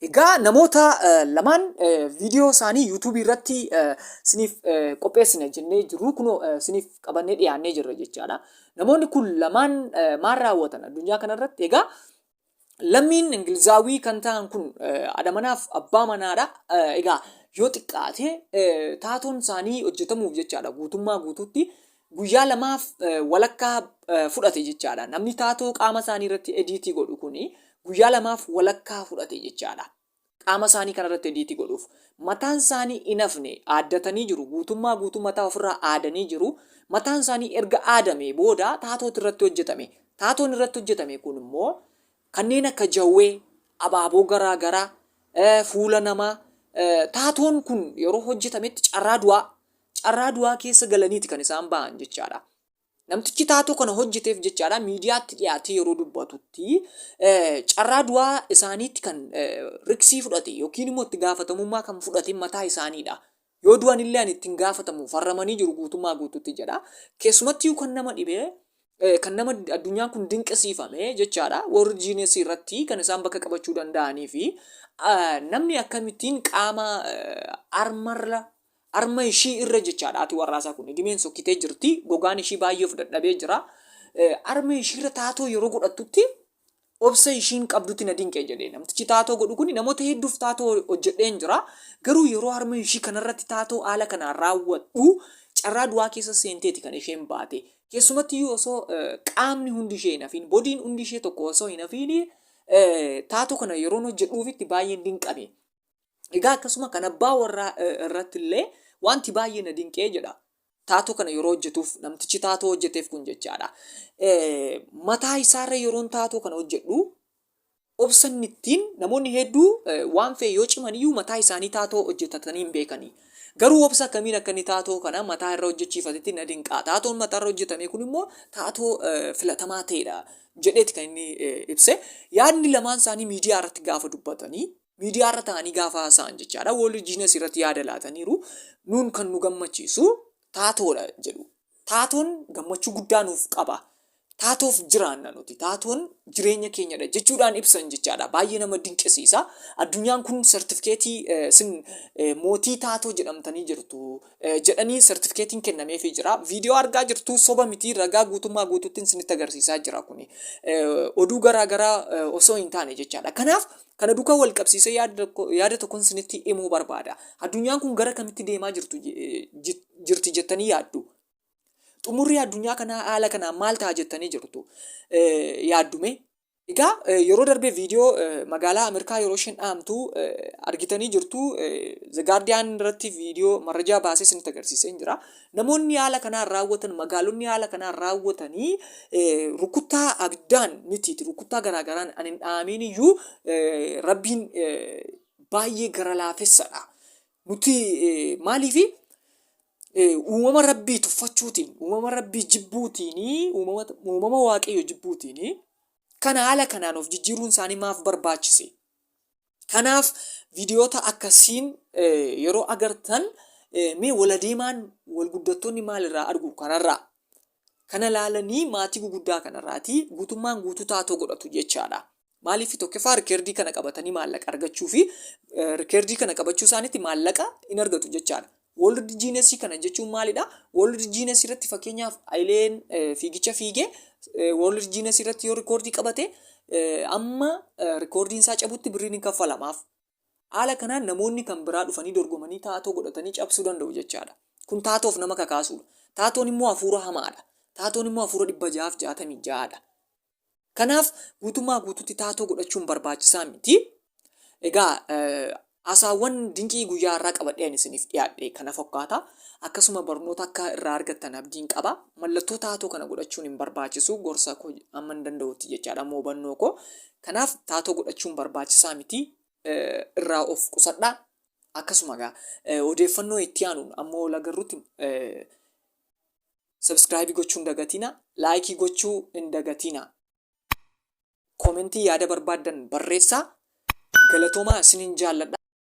Egaa namoota lamaan viidiyoo isaanii yuutuubii irratti siniif qopheessina jennee jirru kunoo siniif qabannee dhiyaannee jirra jechaadha. Namoonni kun lamaan maal raawwatan addunyaa kanarratti? Egaa lammiin Ingilizaawii kan ta'an kun haadha manaaf abbaa manaadha. Egaa yoo xiqqaate taatoon isaanii hojjetamuuf jechaadha guutummaa guutuutti guyyaa lamaaf walakkaa fudhate jechaadha. Namni taatoo qaama isaanii irratti ediitii godhu kuni guyyaa lamaaf walakkaa fudhate jechaadha. Qaama isaanii kanarratti ediitii godhuuf. Mataan isaanii hin hafne aaddatanii jiru. Guutummaa guutuu mataa ofirraa aadanii jiru. Mataan isaanii erga aadamee booda taatootu irratti hojjetame. Taatoon irratti hojjetame kun immoo kanneen akka jawwee, abaaboo garaa garaa, fuula namaa taatoon kun yeroo hojjetametti carraa du'aa carraa du'aa keessa galaniiti kan isaan ba'an jechaadha. Namtichi taatoo kana hojjeteef jechaadha miidiyaatti dhiyaatee yeroo dubbatutti carraa du'aa isaaniitti kan riksii fudhate yookiin immoo itti gaafatamummaa kan fudhate mataa isaaniidha. Yoo du'an illee ani ittiin gaafatamu farramanii jiru guutummaa guututti jedha. Keessumattuu kan nama dhibee kan nama addunyaan kun dinqisiifame jechaadha. Warri jiinesii irratti kan isaan bakka qabachuu danda'anii fi namni akkamittiin qaama armarra Harma ishii irra jechaadha haati warraasaa kun idimeen sokkitee jirti. Gogaan ishii baay'ee of dadhabee jira. Harma ishii irra taatoo yeroo godhattutti obsa ishiin qabdutti na dinqe jedhe. Namtichi taatoo godhu kun namoota hedduuf taatoo hojjedheen jira. Garuu yeroo harma ishii kanarratti taatoo haala kanaan raawwadhu carraa du'aa keessa seenteeti kan isheen baate. Keessumatti iyyuu osoo qaamni hundi ishee hin hafiin, bodiin hundi ishee tokko osoo hin hafiin taatoo kana yeroon hojjedhuufitti baay'een dinqame. Egaa akkasuma kan abbaa warraa irratti illee wanti baay'ee na dinqee jedha. Taatoo kana yeroo hojjetuuf namtichi taatoo hojjeteef kun jechaadha. Mataa isaarra yeroon taatoo kana hojjedhu obsa inni ittiin namoonni hedduu waan fe'e yoo ciman iyyuu mataa isaanii taatoo hojjetatanii hin beekanii. Garuu obsa akkamiin akka inni taatoo kana mataa irra hojjechiifatetti na dinqaa. Taatoon mataa irra hojjetame kun immoo taatoo filatamaa ta'edha jedheeti kan inni ibse. Yaadni lamaan isaanii miidiyaa irratti gaafa dubbatanii miidiyaa irra ta'anii gaafa haasa'an jechaadha. World Genius irratti yaada laataniiru. Nuun kan nu gammachiisu taatoodha jedhu. Taatoon gammachuu guddaa nuuf qaba. Taatoof jiraanna nuti. Taatoon jireenya keenyadha jechuudhaan ibsan jechaadha. Baay'ee nama dinqisiisa. Addunyaan kun sertifikeetii sin mootii taatoo jedhamtanii jirtu jedhanii sertifikeetiin kennameefii jira. Viidiyoo argaa jirtu soba miti ragaa guutummaa guutuuttiin isinitti agarsiisaa jira kuni. Oduu garaa garaa osoo hin taane jechaadha. Kanaaf Kana duukaa wal qabsiisee yaada tokkon isinitti himuu barbaada. Addunyaan kun gara kamitti deemaa jirtu jirti jettanii yaaddu? Xumurri addunyaa kanaa haala kanaan maal ta'a jettanii jirtu yaaddu mee? Egaa yeroo darbe viidiyoo magaalaa Ameerikaa yeroo isheen dhahamtu argitanii jirtu. The Guardian irratti viidiyoo marrajaa baasee isinitti agarsiisee jira. Namoonni haala kanaan raawwatan, magaalonni haala kanaan raawwatanii rukuttaa abiddaan mitiiti, rukuttaa garaa garaan an hin dhahamiin iyyuu Rabbiin baay'ee gara laafessadha. Nuti maaliifi uumama Rabbii tuffachuutiin, uumama Rabbii jibbuutiin, uumama Waaqayyo jibbuutiin kana haala kanaan of jijjiiruun isaanii maaf barbaachise? Kanaaf viidiyoota akkasiin yeroo agartan mee waladeemaan walguddattoonni maal irraa argu kanarraa? Kana laalanii maatii guguddaa kanarraatii guutummaan guutuu taatoo godhatu jechaadha. Maaliif tokkoffaa rikeerdii kana qabatanii maallaqa argachuu fi rikeerdii kana qabachuu isaaniitti maallaqa hin argatu jechaadha. World Genius kana jechuun maalidha? World Genius irratti fakkeenyaaf Hayileen fiigicha fiigee World Genius irratti yoo rikoordii qabate amma rikoordiin isaa cabutti birriin hin kaffalamaaf. Haala kanaan namoonni kan biraa dhufanii dorgomanii taatoo godhatanii cabsuu danda'u jechaadha. Kun taatoof nama kakaasuudha. Taatoon immoo hafuura hamaadha. Taatoon immoo hafuura 666dha. Kanaaf guutummaa guutuutti taatoo godhachuun barbaachisaa miti. Egaa hasaawwan dinqii guyyaa har'aa qabadhee ani isiniif dhiyaadhe kana fakkaata. Akkasuma barnoota akka irraa argattan abdiin qaba. Mallattoo taatoo kana godhachuun hin barbaachisu gorsa koo amma hin danda'utti jechaadha amma hubannoo koo. Kanaaf taatoo godhachuun barbaachisaa miti. Irraa of qusadhaa. Akkasuma egaa odeeffannoo itti aanuun amma ol agarrutti Subscribe gochuu hin dagatina. Like gochuu hin dagatina. Komentii yaada barbaaddan barreessaa. Galatoomaa isinin jaalladha.